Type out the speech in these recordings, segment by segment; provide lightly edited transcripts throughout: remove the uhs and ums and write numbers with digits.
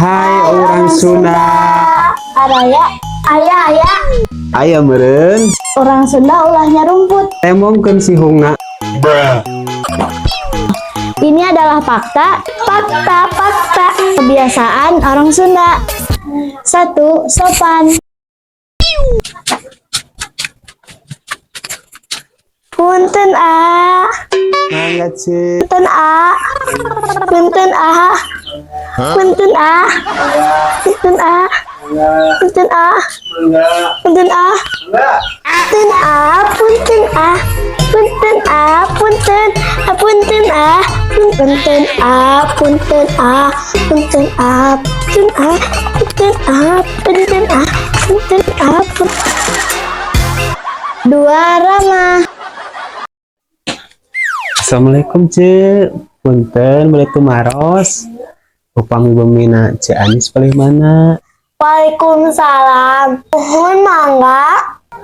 Hai orang Sunda. Araya, aya aya. Aya meureun. Orang Sunda ulah nyarumput. Tembongkeun sihungna. Ini adalah fakta, fakta, fakta kebiasaan orang Sunda. 1, sopan. Punten a, Mangga, Ceu. Punten a, punten a, punten a, punten a, punten a, punten a, punten a, punten a, punten a, punten a, punten a, punten a, punten a, punten a, punten a, punten a, punten a, punten a, 2, ramah. Assalamualaikum, Ceu. Punten bade tumaros. Upami bumina Ceu Anis palih mana? Waalaikumsalam. Nuhun, mangga.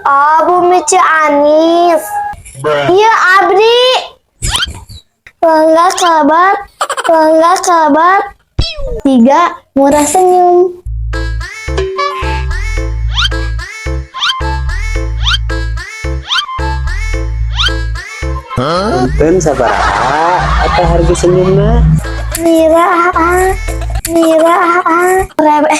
Oh, bumi Ceu Anis. Iya, abdi. Mangga kalebet, mangga kalebet. 3, murah senyum. Punten, sabaraha eta harga senyumna? Mira, mira, rebe.